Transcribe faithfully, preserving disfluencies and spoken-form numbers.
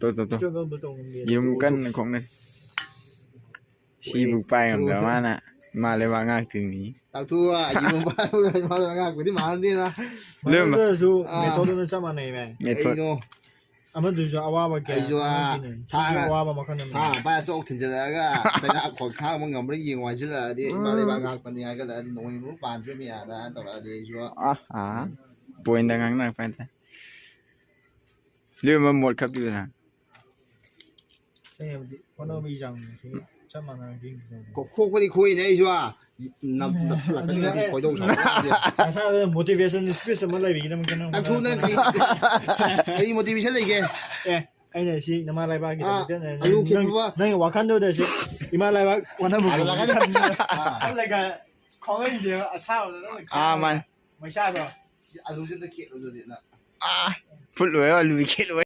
ꯇꯣ, ꯇꯣ, ꯇꯣ꯫ ꯁ꯭ꯇ꯭ꯔꯒꯜꯕꯨ ꯇꯧ ꯉꯝꯗꯦ꯫ ꯌꯦꯔꯨꯝ ꯀꯟꯅ ꯈꯣꯛꯅꯩ꯫ ꯁꯤꯕꯨ ꯄꯥꯏ ꯉꯝꯗꯕ ꯃꯥꯅ ꯏꯃꯥ ꯂꯩꯕꯥꯛ ꯉꯥꯛꯇꯣꯏꯅꯤ꯫ ꯇꯥꯛꯊꯣꯛꯑ ꯌꯦꯔꯨꯝ ꯄꯥꯏꯕꯒ ꯏꯃꯥ ꯂꯩꯕꯥꯛ ꯉꯥꯛꯄꯗꯤ ꯃꯥꯟꯅꯗꯦꯅ꯫ ꯂꯦꯝꯕ꯫ ꯑꯗꯨ ꯑꯣꯏꯔꯁꯨ ꯑꯥ꯫ ꯃꯦꯊꯣꯗ ꯑꯗꯨꯝ ꯆꯞ ꯃꯥꯟꯅꯩꯅꯦ꯫ ꯃꯦꯊꯣꯗ꯫ ꯀꯩꯅꯣ? ꯑꯃꯗꯨꯁꯨ ꯑꯋꯥꯕ ꯀꯌꯥ ꯑꯩꯁꯨ, ꯑꯥ, ꯈꯪꯉꯛꯇꯦꯅꯦ꯫ ꯁꯤꯁꯨ ꯊꯥꯡ-, ꯑꯋꯥꯕ ꯃꯈꯜ ꯑꯃꯅꯤ꯫ ꯊꯥꯡ ꯄꯥꯏꯔ ꯆꯣꯛ ꯊꯤꯟꯖꯤꯜꯂꯛꯑꯒ ꯆꯩꯅꯥ ꯈꯣꯡ ꯊꯥꯡꯕ ꯉꯝꯕ꯭ꯔꯥ ꯌꯦꯡꯉꯨ ꯍꯥꯏꯖꯤꯜꯂꯛꯑꯗꯤ ꯏꯃꯥ ꯎꯝ꯫ ꯂꯩꯕꯥꯛ ꯉꯥꯛꯄꯅꯤ ꯍꯥꯏꯒꯠꯂꯛꯑꯗꯤ ꯅꯣꯡꯃꯩ ꯃꯔꯨ ꯄꯥꯟꯗ꯭ꯔꯤꯕ ꯃꯌꯥꯝꯅ ꯇꯧꯔꯛꯑꯗꯤ ꯑꯩꯁꯨ ꯑꯥ, ꯑꯥ꯫ ꯄꯣꯏꯟꯗ ꯉꯥꯡꯅꯔꯛꯄ ꯍꯥꯏꯇꯥꯔꯦ꯫ ꯂꯦꯝꯕ ꯃꯣꯠ ꯈꯞꯄꯤꯗꯅ꯫ ꯑꯩ ꯍꯥꯏꯕꯗꯤ ꯍꯣꯠꯅꯕꯒꯤ ꯆꯥꯡꯁꯦ ꯆꯞ ꯃꯥꯟꯅꯔꯗꯤ꯫ ꯀꯣ-, ꯈꯣꯛꯄꯗꯤ ꯈꯣꯛꯏꯅꯦ ꯑꯩꯁꯨ, ꯑꯥ, ꯅꯞ-, ꯅꯞꯁꯤꯜꯂꯛꯀꯅꯤ ꯑꯗꯨꯅ ꯈꯣꯏꯗꯧ ꯁꯥꯎꯒꯠꯂꯛꯑꯗꯤ꯫ ꯅꯁꯥꯗ motivation speech ꯑꯃ ꯂꯩꯕꯤꯒꯤꯗꯃꯛꯇ ꯅꯪ ꯅꯪ ꯊꯨꯅ ꯍꯣꯠꯅꯕ ꯀꯔꯤ, ꯀꯔꯤ motivation ꯂꯩꯒꯦ? ꯑꯦ, ꯑꯩꯅ ꯁꯤ ꯅꯃꯥ ꯂꯩꯕꯥꯛꯀꯤꯗꯃꯛꯇ ꯑꯥ, ꯅꯪ, ꯑꯂꯨ ꯅꯪ, ꯈꯦꯠꯄ꯫ ꯅꯪꯒꯤ ꯋꯥꯈꯜꯗꯨꯗ ꯁꯤ ꯏꯃꯥ ꯂꯩꯕꯥꯛ ꯍꯣꯠꯅꯕ ꯍꯜꯂꯛꯀꯅꯤ꯫ ꯈꯜꯂꯒ ꯈꯪꯍꯩꯗꯦꯕ, ꯑꯁꯥꯕꯗ ꯂꯣꯏ ꯑꯥ, ꯈꯥꯡꯉꯒ꯫ ꯃꯥꯅꯦ꯫ ꯃꯩꯁꯥꯗꯣ꯫ ꯁꯤ ꯑꯂꯨꯁꯦ ꯑꯝꯇ ꯈꯦꯠꯂꯨ ꯑꯗꯨꯗꯤ ꯅꯪ꯫ ꯑꯥ, ꯐꯨꯠ ꯂꯣꯏꯔ ꯑꯂꯨ ꯈꯦꯠꯂꯣ꯫